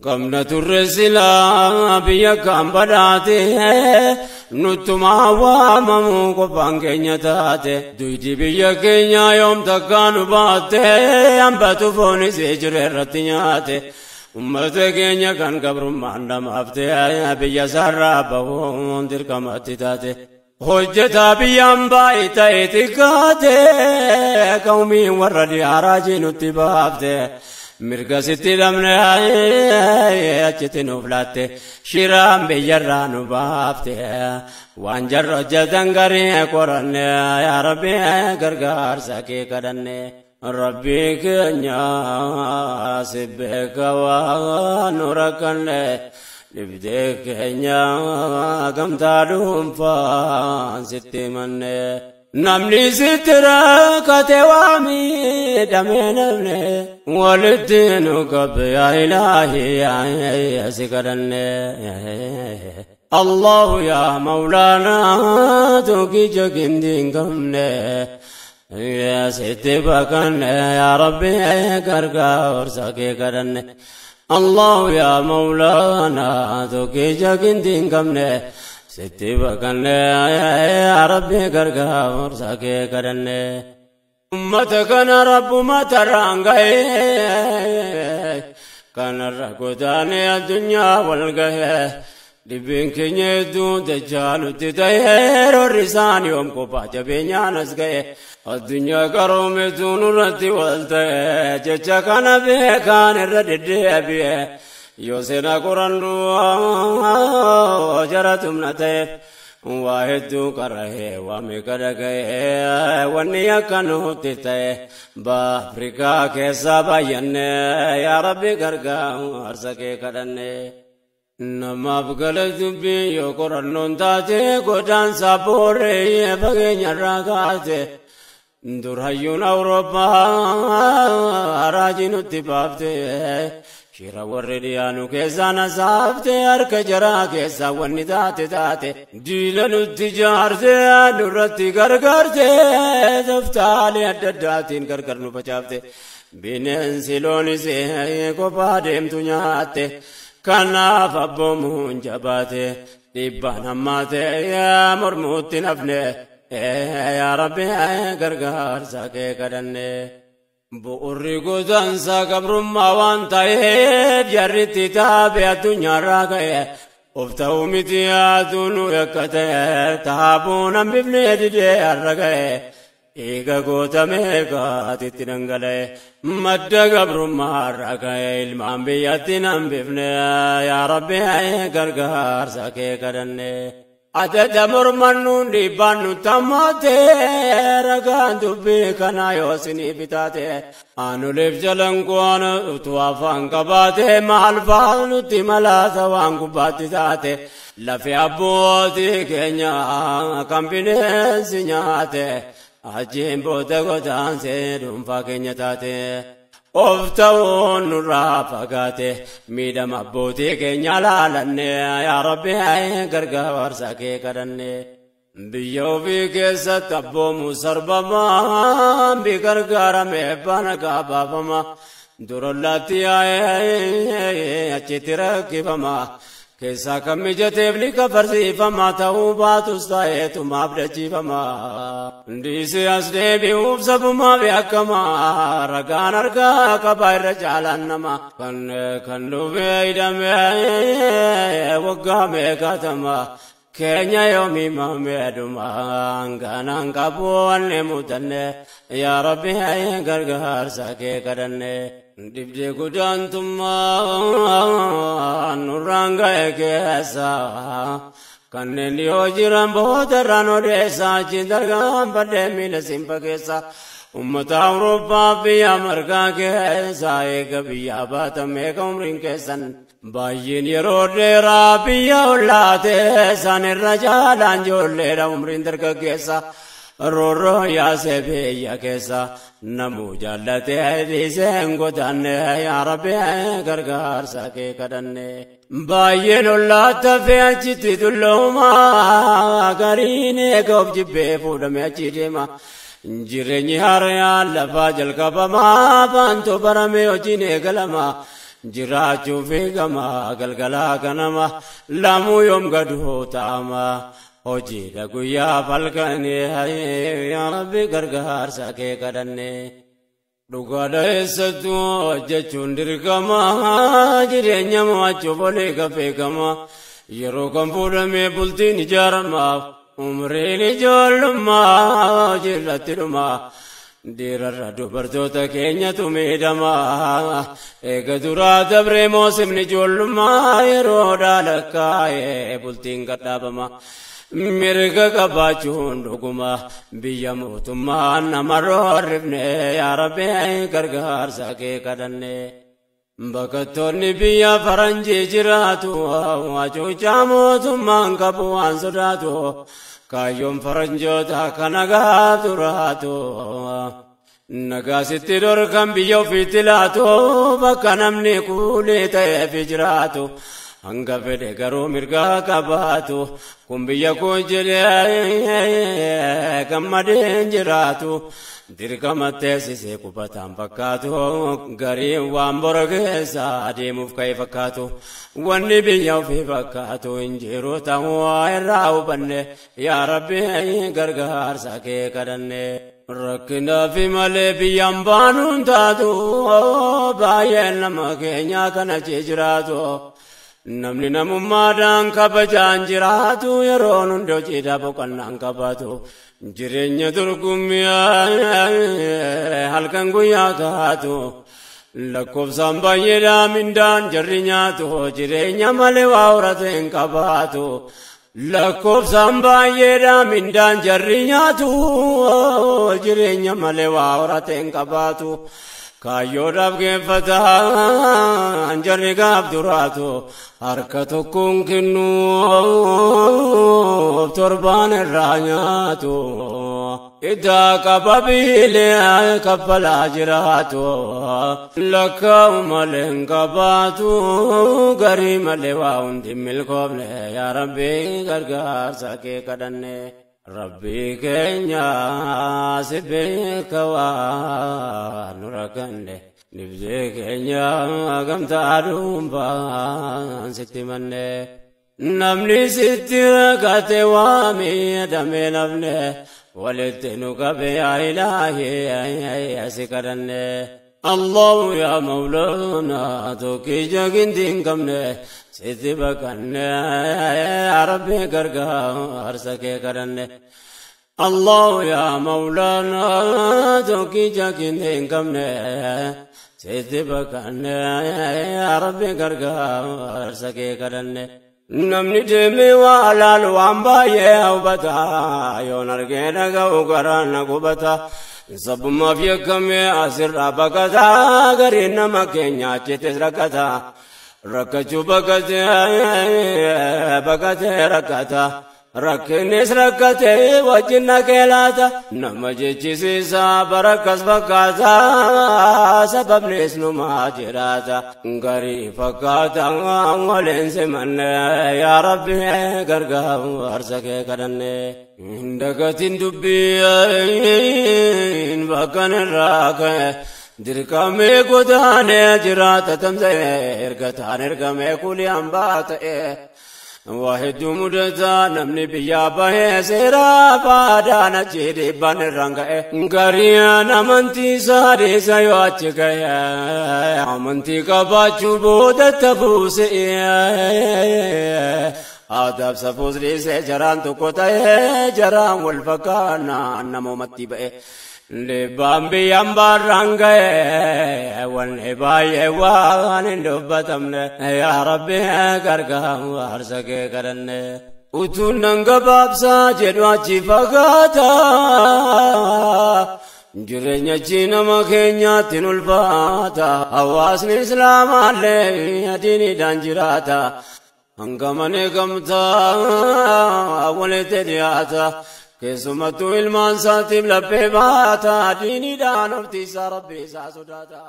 Qabna turre silaa biyya kan badhaate nuttumaa waamamu qofaan keenya taate duydi biyya keenya yoom takkaa nu baatte hambatu foonis jire irratti nyaate ummata keenya kan gabrummaan dhamaafte biyya sarraa bahuun dirqamatti taate hojjetaa biyyaan baay'ee ta'e xiqqaate qawmiin warra dhiyaaraa jinutti baafte mirga sitti dhabne achitti nuuf laatte shiraan biyyarraa nu baafte waan jarra hojjetan garii qoranne yaa Rabbi gargaarsa kee kadhanne Rabbi keenya si beeka waan nu rakkanne dhibdee keenya gamtaa dhuunfaan sitti manne namni sitti rakkate waa miidhamee namne walitti nu qabe yaa ilaahi yaa si kadhanne Allahu yaa Mawlaanaa tokkicha gindii hin qabne yaa sitti baqanne yaa Rabbi gargaarsa kee kadhanne Allahu yaa Mawlaanaa tokkicha gindii hin qabne sitti baqanne yaa Rabbi gargaarsa kee kadhanne ummata kana rabbuma tarraan ga'e kanarra godaanee addunyaa wal ga'e dhibbiin keenya hedduun dachaa nutti ta'e roorri isaan yoom kophaa jabeenyaan as ga'e addunyaa qaroometu nurratti wal ta'e jecha kana beekaan irra deddeebi'e yoo seenaa qorannu jara tumna ta'eef waa hedduu qara'ee waa meeqa dhaga'ee wanni akka nutti ta'e Afrikaa keessaa baay'anne yaa Rabbi gargaarsa kee kadhanne. Namaaf gala dubbii yoo qorannoon taate godaansa booree fageenyarraa kaate dur hayyuun Awurooppaa raajii nutti baafte shira warri dhiyaanu keessaa nasaafte harka jaraa keessaa wanni taate taate diila nutti jaarte nurratti gargaarte toftaalee adda addaatiin gargar nu facaafte bineensi loonis kophaa deemtu nyaatte kanaaf abboomuun jabaate dhiibbaan hammaate mormuutti nafne yaa Rabbi gargaarsa kee kadhanne. Bu'urri godaansa gabrummaa waan ta'eef jarritti taabe addunyaarraa ka'e of ta'uu miti yaaduu nu yakkate taabuun hambifnee didee har'a ga'e eega gootamee gaatitti dhangala'e madda gabrummaarraa ka'e ilmaan biyyatti hambifne yaa Rabbi gargaarsa kee kadhanne. Adada mormannuun dhiibbaan nutti hammaate ragaan dubbii kanaa yoo isinii bitaate aanoleef jalan qo'aan utuu afaan qabaate maal fa'aa nutti malaata waan gubbaatti taate lafe abbootii keenya kan bineensi nyaate achiin booda godaansee dhuunfaa keenya taate. Of ta'uun nurraa fagaate miidhama abbootii keenya laalanne yaa Rabbi gargaarsa kee kadhanne. Biyya ofii keessatti abboomu sarbamaa bi gargaarame bana gabaabama durollaatti yaa'ee achitti rakkifama keessaa kan mijateef ni kafarsiifama ta'uu baatus ta'eetumaaf dachiifama. Dhiisee as deebi'uuf sabumaaf yakkama ragaan harkaa qabaa irra caalaan nama kan dhufee hidhamee waggaa meeqatama keenya yoomii mameedhuma hanganaan qabu wanni mudanne yaa Rabbi gargaarsa kee kadhanne. Dhibdee godaantummaa nurraan ga'e keessa kanneen dhiyoo jiran boodarraan odeessa achiin dargaanfadhee miila simfa keessa ummata Awurooppaa biyya margaa keessa eega biyyaa baatan meeqa umriin keessan baay'een yeroo dheeraa biyya ollaate isaan irra caalaan ijoolleedha umriin dargaggeessa. Roorroo yaasee biyya keessa namuu jaallatee dhiisee hin godaanne yaa Rabbi gargaarsa kee kadhanne. Baay'een ollaatti hafee achitti tullooma gariin eega of jibbee fuudhamee achi deema. Jireenyi haaraan lafaa jalqabama afaantu baramee hojiin eegalama. Jiraachuu fi gama galgalaa kanama lamuu yoom gaduu ta'ama hojiidha guyyaa falkanii yaa Rabbi gargaarsa kee kadhanne. Dhugaadha eessattuu hojjechuun dirqama jireenya mo'achuuf olii gafeekama yeroo kan fuudhamee bultiin ijaarama umriin ijoollummaa hojiirratti dhuma. Dhiirarra dubartoota keenyatu miidhama eega duraa dabree moosimni ijoollummaa yeroo dhaalakkaa'ee bultiin gadhaabama. Mirga qabaachuun dhuguma biyya mootummaan nama roorrifne yaa Rabbi gargaarsa kee kadhanne. Bakattoonni biyya faranjii jiraatu hacuuccaa mootummaan qabu waan sodaatu kaayyoon faranjoota kana gaaf duraatu. Nagaasitti dhorkan biyya ofiitti laatu bakka namni kuulee ta'eef jiraatu. Hanga fedhe garuu mirga qabaatu kun biyya koo jedhee gammadeen jiraatu dirqama teessisee qubataan fakkaatu gariin waan bora keessa adeemuuf ka'e fakkaatu wanni biyya ofii fakkaatu hin jiru ta'uu irraa hubanne yaa Rabbi gargaarsa kee kadhanne. Rakkinaa fi malee biyyaan baanuun taatu baay'een nama keenyaa kana jiraatu. Namni namummaadhaan kabajaan jiraatu yeroon hundi hojiidhaa boqonnaan qabaatu jireenya dorgommii halkan guyyaa taatu lakkoofsaan baay'eedhaa mindaan jarri nyaatu jireenya malee waa horate hin qabaatu lakkoofsaan baay'eedhaa mindaan jarri nyaatu jireenya malee waa horate hin qabaatu. Kaayyoodhaaf geeffataan jarri gaaf duraatu harka tokkoon kennuuf torbaan irraa nyaatu. Idaa qaba biilee kaffalaa jiraatu lakkaa'u malee hin qabaatu garii malee waa hundi milkoofne yaa Rabbi gargaarsa kee kadhanne. Rabbi keenya si beeka waan nu rakkanne dhibdee keenya gamtaa dhuunfaan sitti manne namni sitti rakkate waa miidhamee nafne walitti nu qabe yaa Ilaahi si kadhanne. Allahu yaa Mawlaana tokkicha gindi hin qabne sitti baqanne yaa Rabbi gargaarsa kee kadhanne. Allahu yaa Mawlaana tokkicha gindi hin qabne sitti baqanne yaa Rabbi gargaarsa kee kadhanne. Namni deemee waa laalu waan baay'ee hubata yoon argee dhaga'u garaan na gubata. Sabummaaf yakkamee asirraa baqata gariin nama keenya achittis rakkata rakkachuu baqatee baqatee rakkata rakkinnis rakkatee wajjin naqee laata nama jechisiisa barakkas fakkaata sababnis numaa jiraata garii fakkaata waliin simanne yaa Rabbi gargaarsa kee kadhanne. Dagatiin dubbiin bakkan irraa ka'e dirqamee godaanee jiraata tamsa'e erga taan ergamee kulii hambaa ta'e waa hedduu mudataa namni biyyaa bahee seeraa faadaan achi dhiibbaan irraan ka'e gariin amantii isaa dhiisa yoo achi ka'e amantii qabaachuu booda tafuuse. Aadaaf safuus dhiisee jaraan tokko ta'ee jaraan wal fakkaannaan namoomatti ba'e. Dhiibbaan biyyaan baarraan ga'e wanni baay'ee waan hin dubbatamne yaa Rabbi gargaarsa kee kadhanne. Utuun nan gabaabsaa jedhu achi fagaata jireenya achi nama keenyaatti ulfaata hawaasni islaamaallee adiiniidhaan jiraata. Hangamane gamtaa walitti dhiyaata keessumattuu ilmaan isaatiif laphee baata diiniidhaan oftiisaa rabbi isaa sodaata.